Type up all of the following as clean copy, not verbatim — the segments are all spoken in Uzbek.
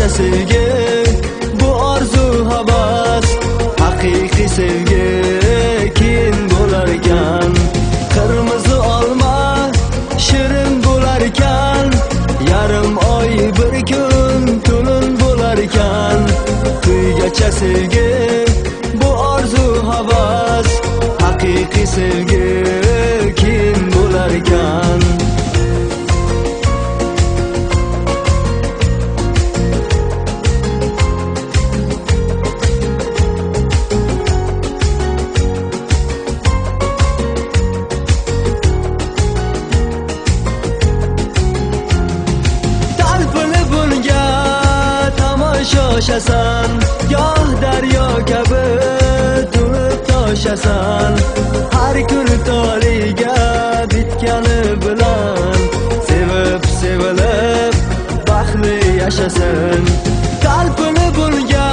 Tuygacha sevgi bu orzu havas, haqiqiy sevgi keyin bo'lar ekan. Qirmizi olma shirin bo'lar ekan, yarim oy bir kun to'lin bo'lar ekan. Tuygacha sevgi bu orzu havas, haqiqiy sevgi keyin bo'lar ekan. Toshasan, goh daryo kabi to'lib toshasan. Har kuni toliga bitgani bilan sevib sevilib baxtli yashasin. Talpinib bunga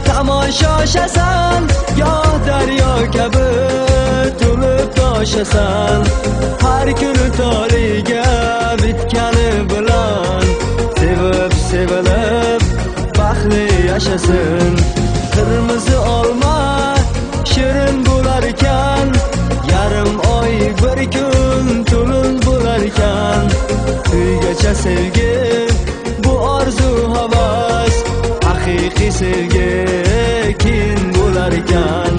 tomosha oshasan, goh daryo kabi to'lib toshasan. Har kuni toliga bitgani bilan sevib sevilib baxtli yashasin. Qirmizi olma shirin bo'lar ekan, yarim oy bir kun to'lin bo'lar ekan. Tuygacha sevgi bu orzu havas, haqiqiy sevgi keyin bo'lar ekan.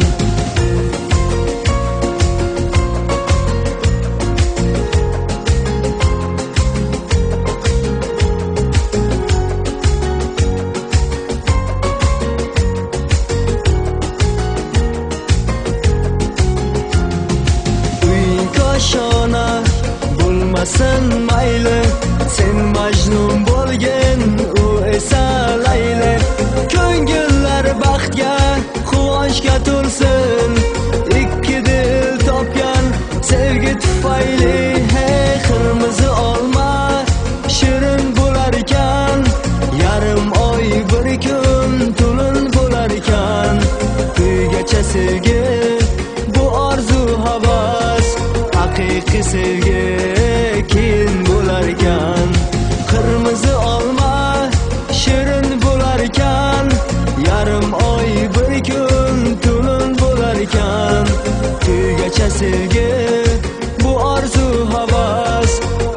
Koshona bo'lmasin mayli, sen Majnun bo'lgin, u esa Layli. Ko'ngillar baxtga, quvonchga to'lsin, ikki dil topgan sevgi tufayli. Hey, qirmizi olma shirin bo'lar ekan, yarim oy bir kun to'lin bo'lar ekan. Tuygacha sevgi bu orzu havas, haqiqiy sevgi keyin bo'lar ekan. Qirmizi olma shirin bo'lar ekan, yarim oy bir kun to'lin bo'lar ekan. Tuygacha sevgi bu orzu havas,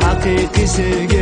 haqiqiy sevgi.